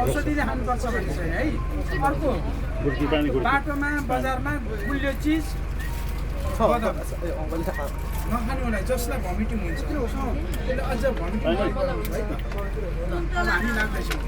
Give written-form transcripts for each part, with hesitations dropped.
औषधिले खानुपर्छ भन्ने छैन है। अर्को बाटोमा बजारमा गुलियो चिज नखानु होला जसलाई भमिटिङ हुन्छ त्यसले अझ भमिटिङ गराउँछ है त। हामी लाग्दैछौँ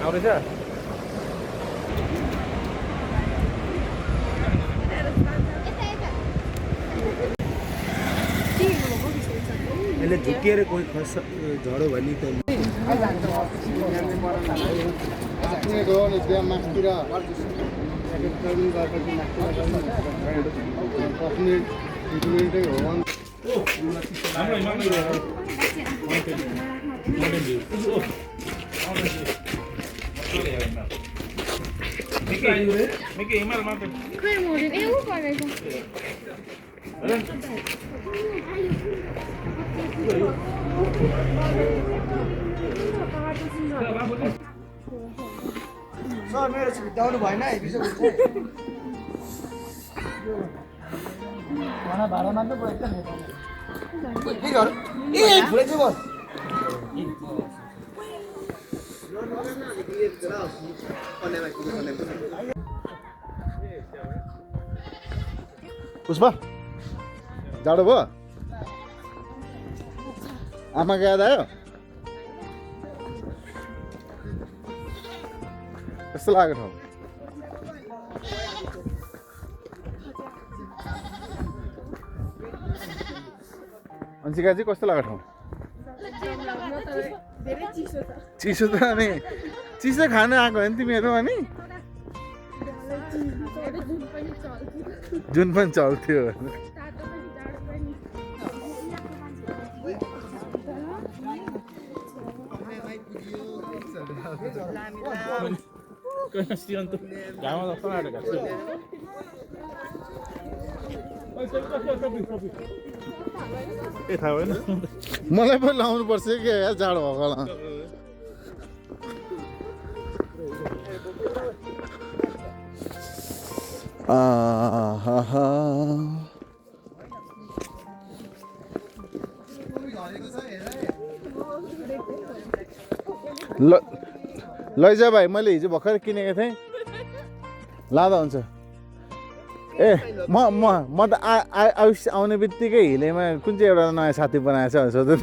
आउँदैछ यसले झुकिएर कोही खस झरो भने त Mickey, himal mampir. Kaya mo din. Eh, upa na ito. Sir मेरो भित्ताउनु भएन है बिसो हुन्छ खाना भाडा मात्र पऱ्यो ए फुलै चाहिँ बस पुष्पा जाडो भयो आमाको याद आयो कस्तो लाग्यो ठाउँ अन्सिका चाहिँ कस्तो लाग्यो ठाउँ चिसो त अनि चिसो खानु आएको हो नि तिमीहरू अनि जुन पनि चल्थ्यो मलाई पनि लाउनु पर्छ कि यार जाडो भएको होला लैजा भाइ मैले हिजो भर्खर किनेको थिएँ लाँदा हुन्छ ए म त आउने बित्तिकै हिलेमा कुन चाहिँ एउटा नयाँ साथी बनाएछ भनेर सोध्नु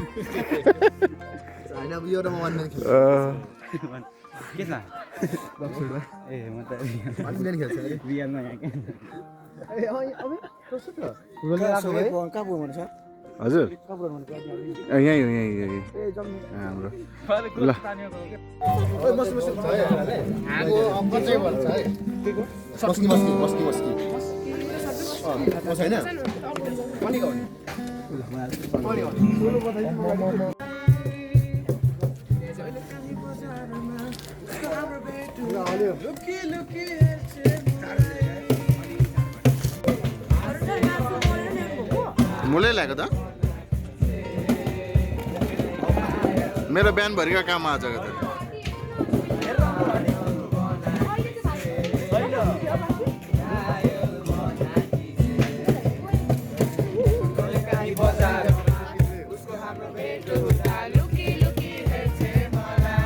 हजुर यहीँ हाम्रो ल मुलै ल्याएको त मेरो बिहानभरिका काम आज त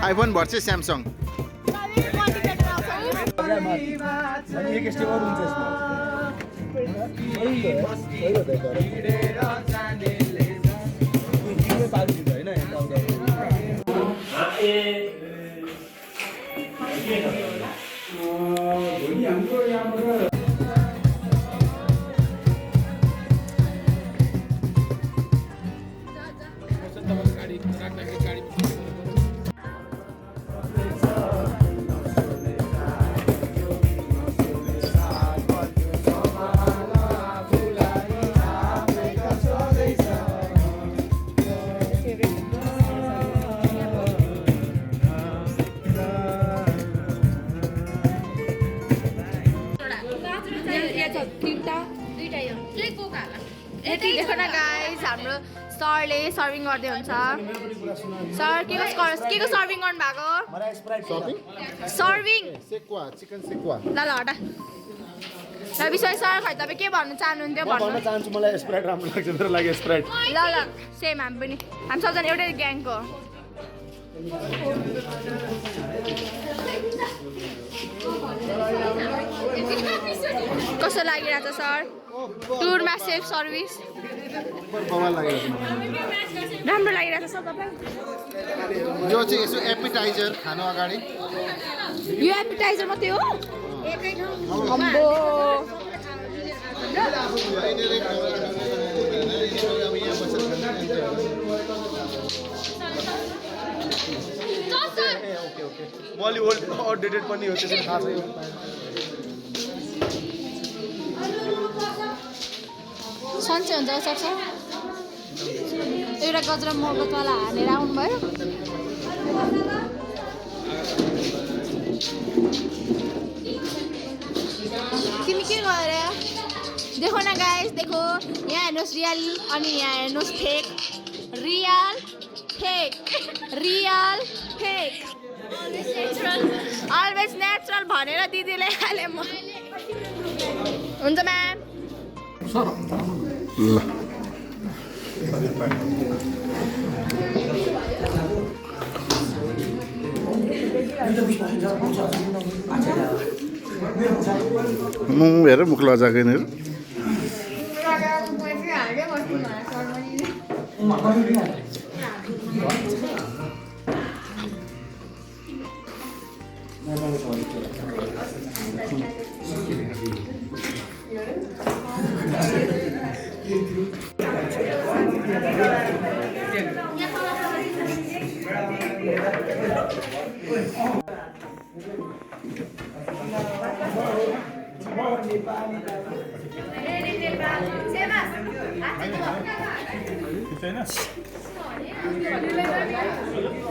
आइफोन भर्सेस स्यामसङ 3टा 2टा यो के कोक हाल यति देखो न गाइस हाम्रो सरले सर्भिङ गर्दै हुन्छ सर के को सर्भिङ गर्नु भएको सर्भिङ सेक्वा चिकन सेक्वा ल हटा ल विश्वास सर खै तपाईँ के भन्नु चाहनुहुन्थ्यो भन्नु चाहन्छु मलाई स्प्राइट राम्रो लाग्छ मेरो लागि स्प्राइट ल सेम हामी पनि हामी सबजना एउटै ग्याङको कस्तो लागिरहेको छ सर टुरमा सेल्फ सर्भिस राम्रो लागिरहेको छ सर तपाईँ यो चाहिँ यसो एपिटाइजर खानु अगाडि यो एपिटाइजर मात्रै हो अम्बो म अलि ओल्ड आउटडेटेड पनि हो त्यसो थाहा छैन सन्चै हुन्छ सक्छ एउटा गजरा मर्को तल हालेर आउनुभयो तिमी के गरे देखो न गाइस देखो यहाँ हेर्नुहोस् रियल अनि यहाँ हेर्नुहोस् fake real fake always natural भनेर दिदीले हाले म हुन्छ म्याम हेर मुख लजाएको यिनीहरू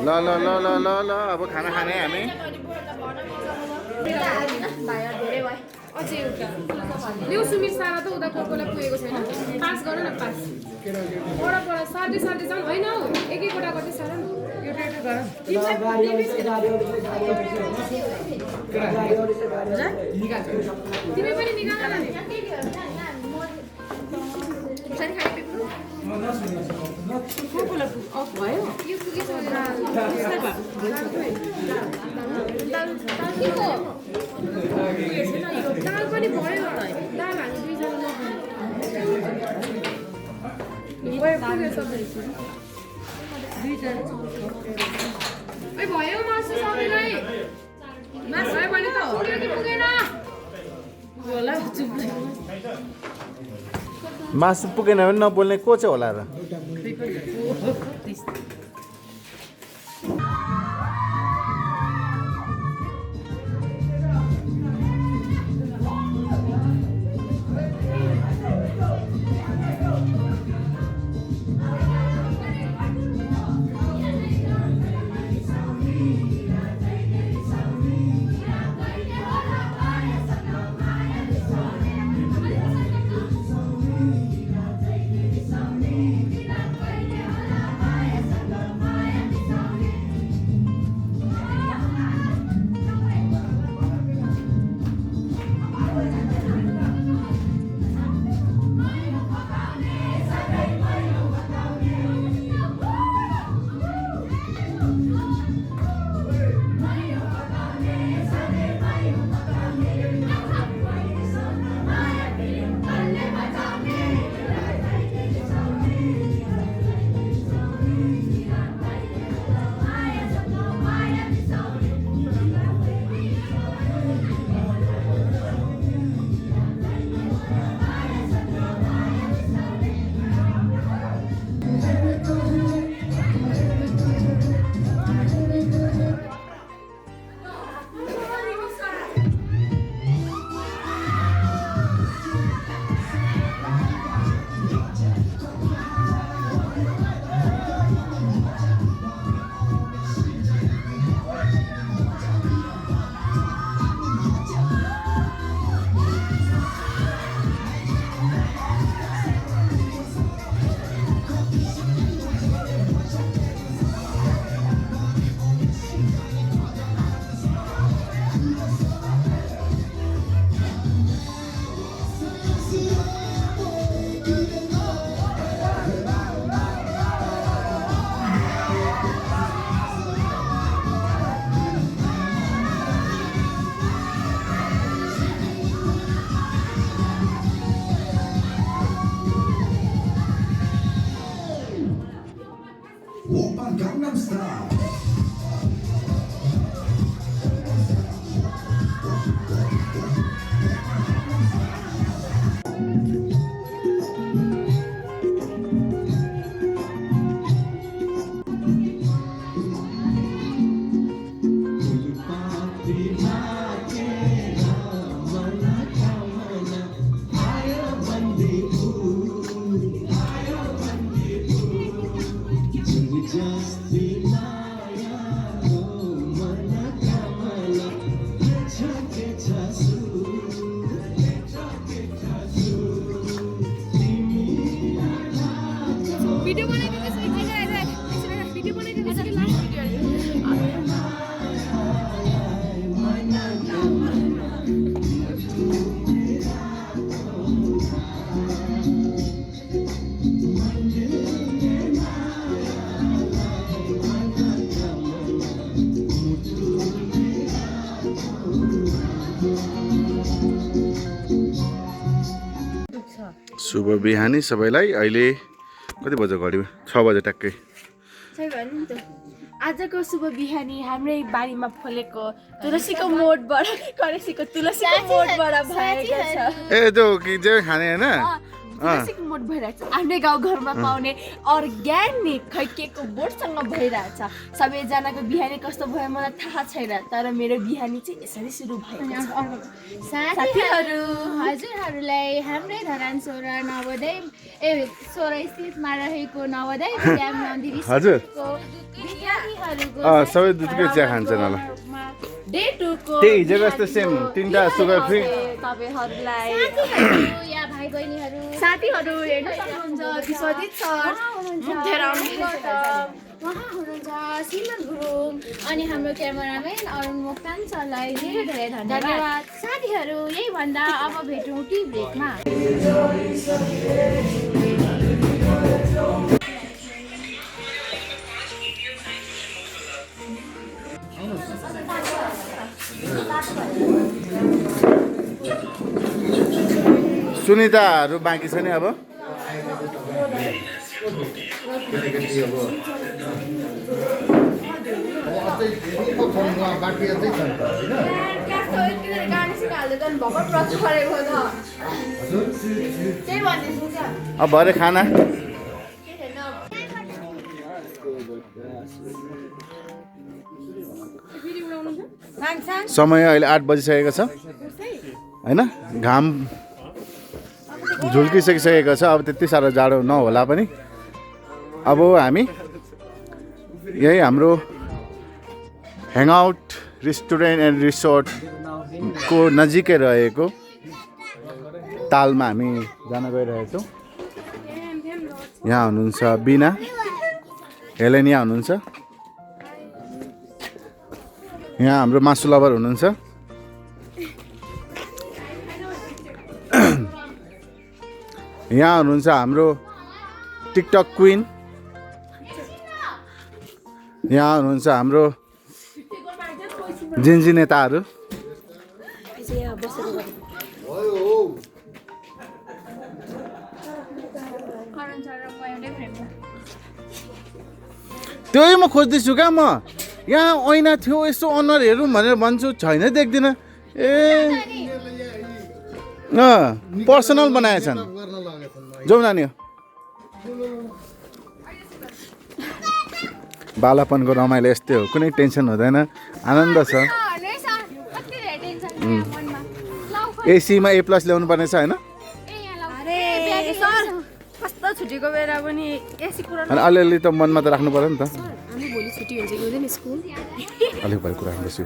ल ल ल ल ल ल अब खाना खाने हामी अझै एउटा ल्याउ सुमित सारा त उता कोही पुगेको छैन पास गर न पास पर सार्दै जाउँ होइन हौ एक एकवटा गर्दै सारा एउटा गर तिमी पनि निकाल न अफ भयो यो पुगेछ दाल पनि भयो दाल हामी दुईजना भयो मासु सबैलाई मासु भयो भने त पुग्यो कि पुगेन होला चुप मासु पुगेन भने नबोल्ने को चाहिँ होला र भिडियो बनाइदिनुहोस् भिडियो बनाइदिनुहोस् कि लास्ट शुभ बिहानी सबैलाई। अहिले कति बजे घडीमा 6 बजे ट्याक्कै। सही भयो नि त। आजको शुभ बिहानी हाम्रै बारीमा फलेको तुलसीको मोडबाट करेसीको तुलसीको मोडबाट भएको छ। ए त्यो के जे खाने हैन तुलसीको मोड भइरहेछ। आफ्नै गाउँघरमा पाउने अर्ग्यानिक खैकेको बोटसँग भइरहेछ। सबैजनाको बिहानी कस्तो भयो मलाई थाहा छैन, तर मेरो बिहानी चाहिँ यसरी सुरु भएको छ। साथीहरू हजुरहरूलाई हाम्रै धरान सोह्र नवोदय सोह्र स्थितमा रहेको नवोदय विद्या मन्दिर हजुर विद्यार्थीहरूको सबै दुधकै चिया खान्छन् होला। डे 2 को त्यही हिजो जस्तो सेम 3टा सुगर फ्री। तपाईहरुलाई या भाइ बहिनीहरू साथीहरू हेर्न सक्नुहुन्छ विश्वजित सर उहाँ हुनुहुन्छ श्रीमान गुरुङ अनि हाम्रो क्यामेराम्यान अरुण मोक्तान सरलाई धेरै धेरै धन्यवाद। साथीहरू यही भन्दा अब भेटौँ टी ब्रेकमा। सुनिताहरू बाँकी छ नि अब। अब भरे खाना समय अहिले 8 बजिसकेको छ हैन। घाम झुल्किसकिसकेको छ। अब त्यति साह्रो जाडो नहोला पनि। अब हामी यही हाम्रो ह्याङआउट रेस्टुरेन्ट एन्ड रिसोर्टको नजिकै रहेको तालमा हामी जान गइरहेछौँ। यहाँ हुनुहुन्छ बिना, हेलेन यहाँ हुनुहुन्छ, यहाँ हाम्रो मासु लभर हुनुहुन्छ, यहाँ हुनुहुन्छ हाम्रो टिकटक क्विन, यहाँ हुनुहुन्छ हाम्रो जिन्जी नेताहरू। त्यही म खोज्दैछु क्या। म यहाँ ऐना थियो यसो अनुहार हेरौँ भनेर भन्छु, छैन, देख्दिनँ। ए पर्सनल बनाएछन्। जाउँ नानी। बालापनको रमाइलो यस्तै हो, कुनै टेन्सन हुँदैन, आनन्द छ। एसीमा A+ ल्याउनु पर्ने छ हैन। कस्तो छुट्टीको बेला पनि एसी कुरा अनि अलिअलि त मनमा त राख्नु पर्यो नि त। हामी भोलि छुट्टी हुन्छ कि हुँदैन स्कुल? अलिक भएर कुरा गर्छु।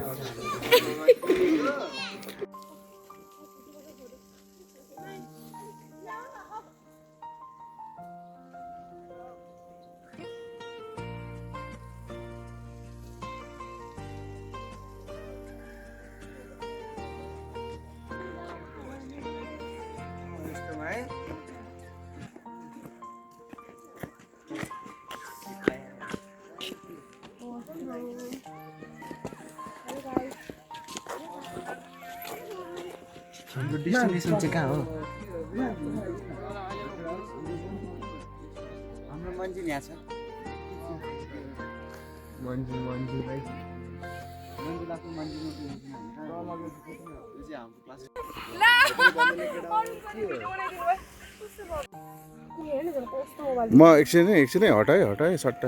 डेस्टिनेसन चाहिँ कहाँ हो? हाम्रो मन्जिल यहाँ छ। म एकछिनै हटाएँ सट्टा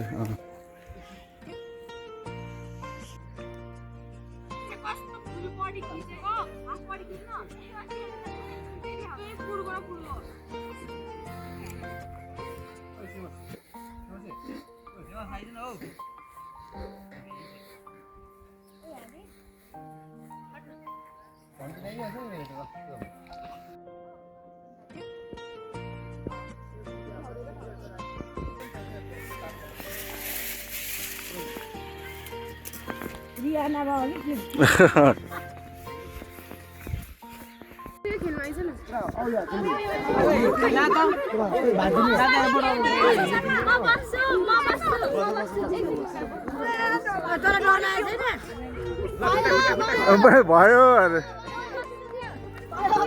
भयो अरे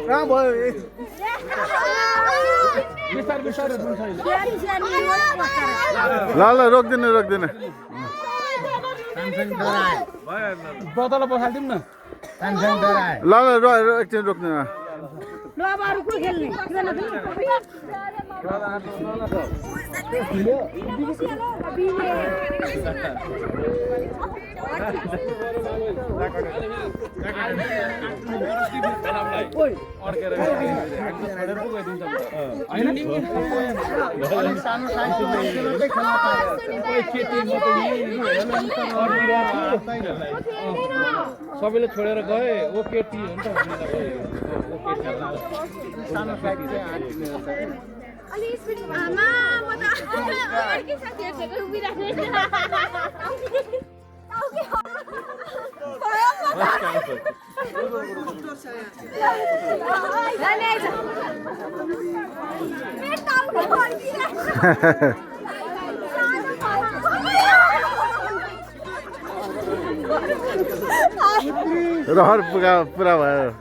कहाँ भयो ल रोक्दिन बोतल पखालिदिउँ न ल एकछिन रोक्दिन सबैले छोडेर गए ओ केटी हो नि त रहर पुरा भयो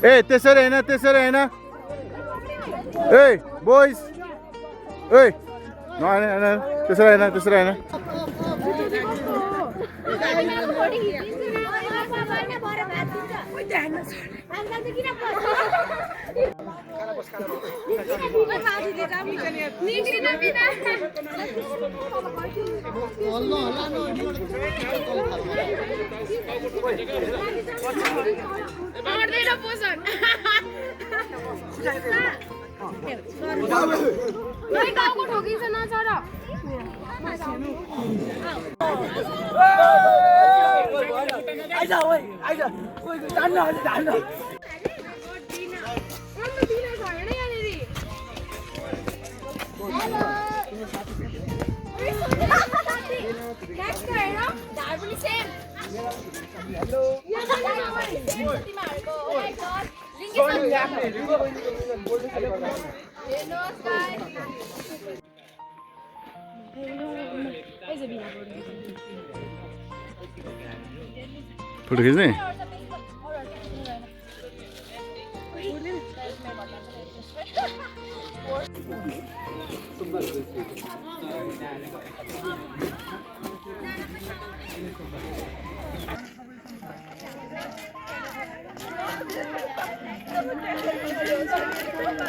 ए त्यसरी हैन ए बोइज ए त्यसरी हैन फोटो खिच्ने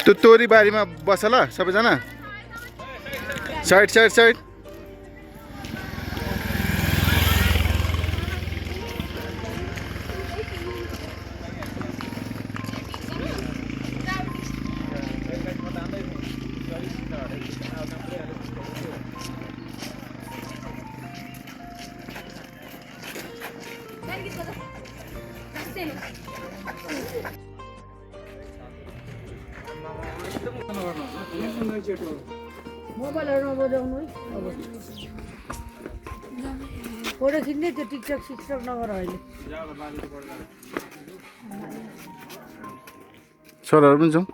त्यो तोरी बारीमा बस ल सबैजना साइड मोबाइलहरुमा बजाउनु है फोटो खिच्ने त्यो टिकटक सिकटक नगर अहिले छोराहरू पनि छौँ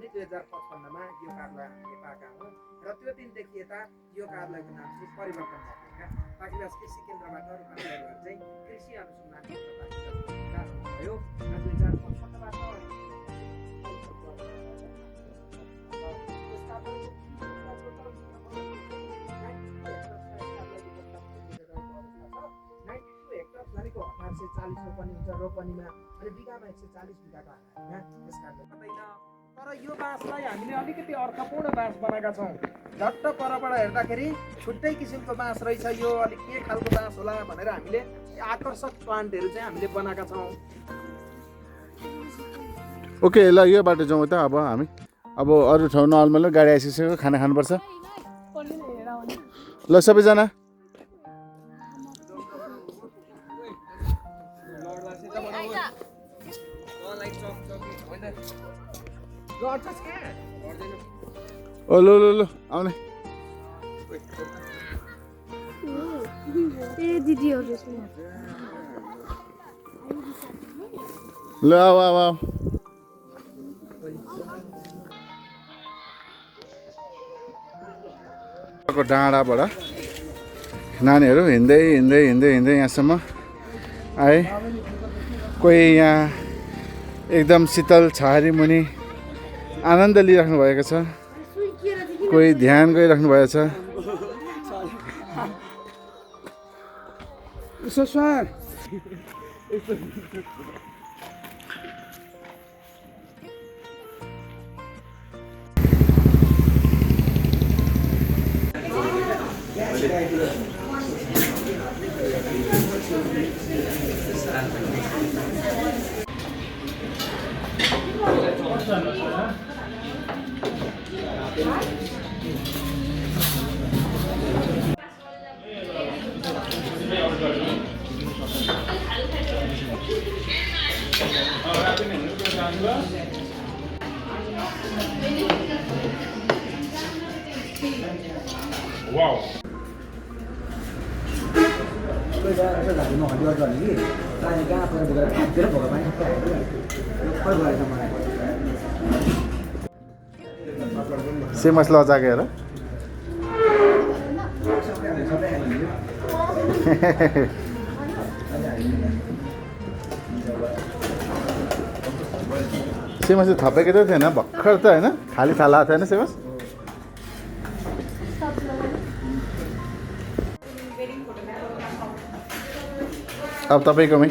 जुनले 2055 मा यो कार्डलाई हामीले पाएका हौँ र त्यो दिनदेखि यता यो कार्डलाईको नाम चाहिँ परिवर्तन भएको पाखिराज कृषि केन्द्रबाट रूपान्तरण गरेर चाहिँ कृषि अनुसन्धान केन्द्र पाखिराज भयो र 2055 बाट भनेको 840 रोपनी हुन्छ रोपनीमा अनि बिघामा 140 बिघाको हाराहारीमा यस कारणले पर्दैन। तर यो बाँसलाई हामीले अलिकति अर्थपूर्ण बाँस बनाएका छौँ। झट्ट परबाट हेर्दाखेरि छुट्टै किसिमको बाँस रहेछ, यो अलिक के खालको बाँस होला भनेर हामीले आकर्षक प्लान्टहरू चाहिँ हामीले बनाएका छौँ। ओके ल यो बाटो जाउँ त अब हामी अब अरू ठाउँ नर्मल गाडी आइसक्यो खाना खानुपर्छ ल सबैजना ओ लो लो लो आउने ल आऊ आऊ आऊ डाँडाबाट नानीहरू हिँड्दै हिँड्दै हिँड्दै हिँड्दै यहाँसम्म आए कोही यहाँ एकदम शीतल छहारी मुनि आनन्द लिइराख्नु भएको छ कोही ध्यान गरिराख्नु भएको छ सेमस लजाको हेर सेमस थपेको त थिएन भर्खर त होइन खाली थाला थिएन सेमस अब तपाईँकोमै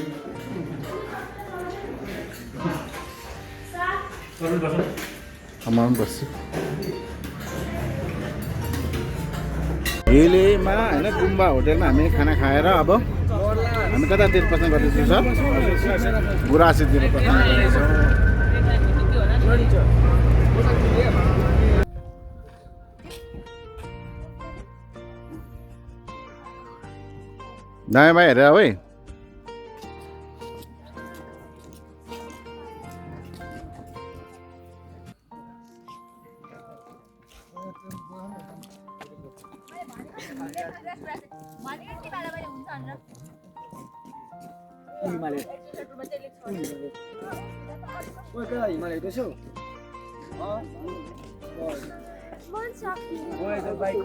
बस्छु हिलेमा होइन गुम्बा होटेलमा हामी खाना खाएर अब हामी कतातिर पसन्द गर्दैछौँ सर गुराँसीतिर पसन्द गर्दैछौँ दायाँ बायाँ हेरेर है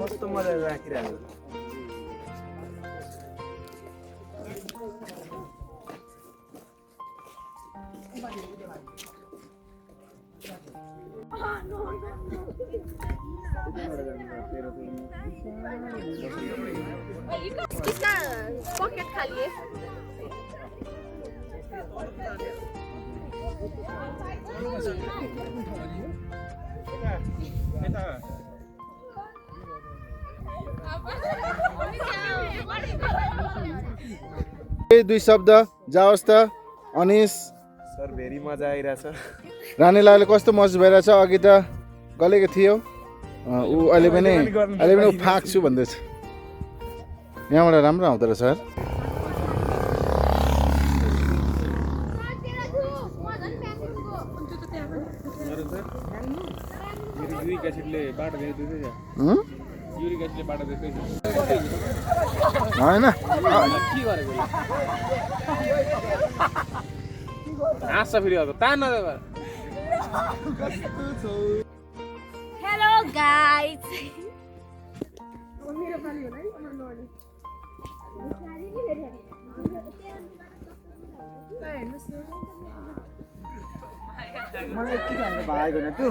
कस्तो मजाले राखिरहेको किसका पॉकेट खाली है दुई शब्द जाओस् त अनिस सर भेरी मजा आइरहेछ रानीलालले कस्तो महसुस भइरहेछ अघि त गलेको थियो ऊ अहिले पनि ऊ फाक्छु भन्दैछ यहाँबाट राम्रो आउँदो रहेछ सर होइन हाँस्छ फेरि अब तान हेलो गाइस मलाई के खानु भएको न त्यो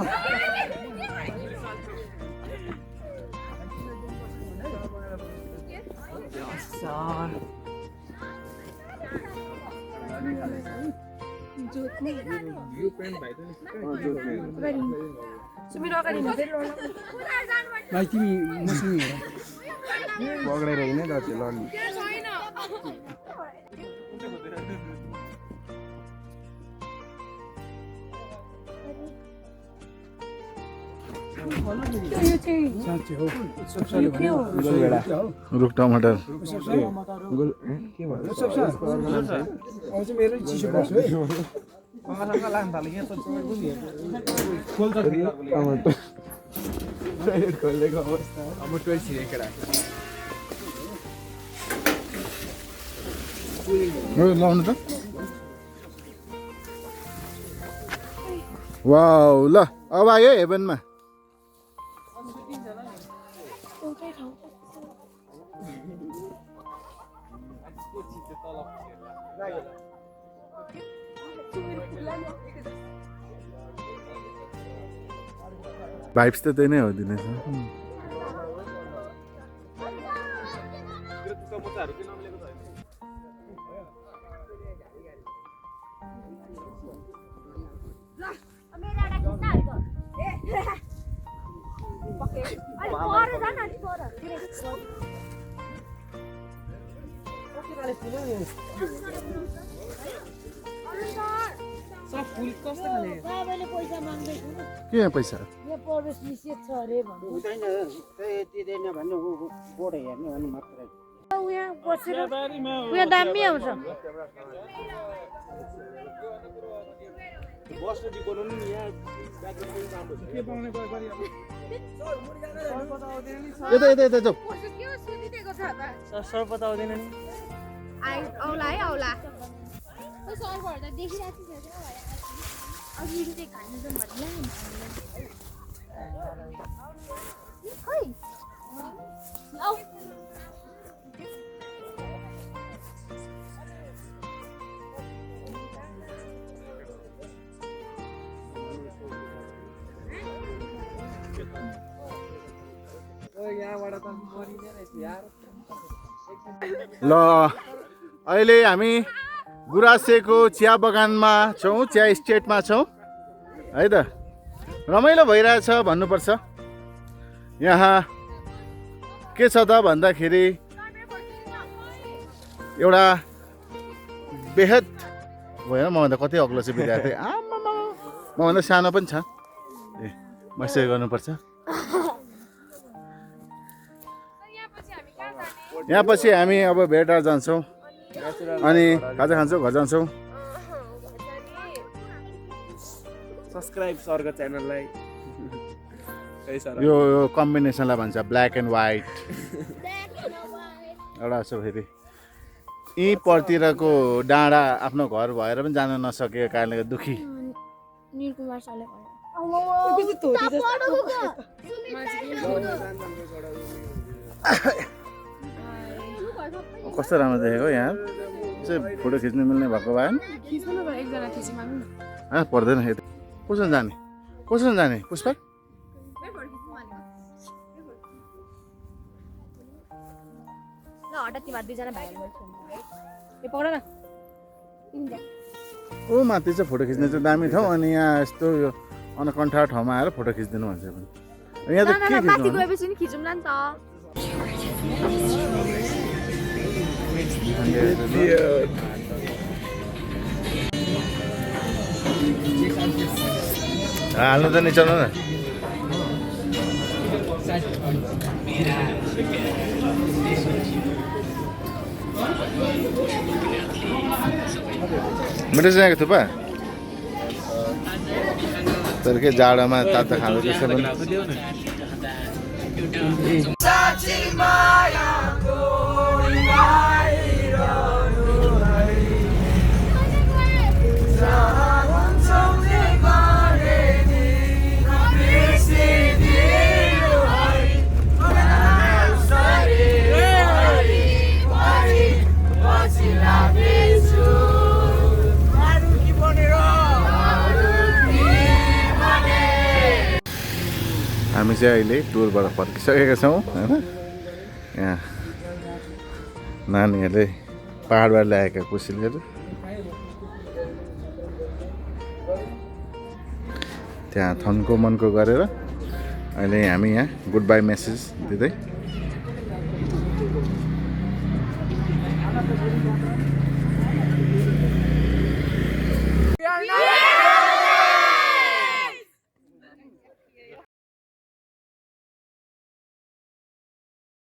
भाइ तिमी मसँग हेर पक्रेर हिँड्ने त त्यो लड्ने साँच्चै हो सबसाले भन्यो गोलभेडा रुख टमाटर गोल के भन्नु सबसा अब चाहिँ मेरो चिसो बस्यो है सँग लान थाले यहाँ त खोल त टमाटर खोलेको अवस्था अब टोय छिरेको राख्छ लाउनु त वाउ ल अब आयो हेभनमा भाइब्स त त्यही नै हो दिनेश के यहाँ पैसा यहाँ प्रवेश निषेध छ अरे भन्नु हुँदैन त्यही दिँदैन भन्नु बोर्ड हेर्नु भने मात्रै यहाँ बसेर उहाँ दामी आउँछ यता यता यता जाऊ सर्प त आउँदैन नि औला है औला त्यो सर्भरहरू त देखिरहेको छ अघि चाहिँ खानु जाउँ भन्ला खै औ यहाँबाट त मरिने रहेछ यार ल अहिले हामी गुराँसेको चिया बगानमा छौँ चिया स्टेटमा छौँ है त रमाइलो भइरहेछ भन्नुपर्छ यहाँ के छ त भन्दाखेरि एउटा बेहद भयो मभन्दा कति अग्लो चाहिँ विद्यार्थी आमामा मभन्दा सानो पनि छ ए mesej गर्नुपर्छ। यहाँ पछि हामी अब भेटार जान्छौँ अनि खाजा खान्छौँ घर जान्छौँ। सब्सक्राइब सरको च्यानललाई। यो कम्बिनेसनलाई भन्छ ब्ल्याक एन्ड व्हाइट। एउटा छ फेरि यी परतिरको डाँडा आफ्नो घर भएर पनि जान नसकेको कारणले दुखी। निरकुमार सरले कस्तो राम्रो देखेको यहाँ चाहिँ फोटो खिच्नु मिल्ने भएको भएन पर्दैन। कसरी जाने कसरी जाने पुष्पा ओ माथि चाहिँ फोटो खिच्ने चाहिँ दामी ठाउँ अनि यहाँ यस्तो यो अनकन्ठा ठाउँमा आएर फोटो खिचिदिनु भन्छ पनि यहाँ त के खिच्नु हाल्नु त निचाउनु न। मिठो चाहिँ थुपा तर के जाडोमा तातो खानु त्यसो पनि हामी चाहिँ अहिले टुरबाट फर्किसकेका छौँ होइन। यहाँ नानीहरूले पाहाडबाट ल्याएका कुसिलीहरू त्यहाँ थन्को मनको गरेर अहिले हामी यहाँ गुड बाई मेसेज दिँदै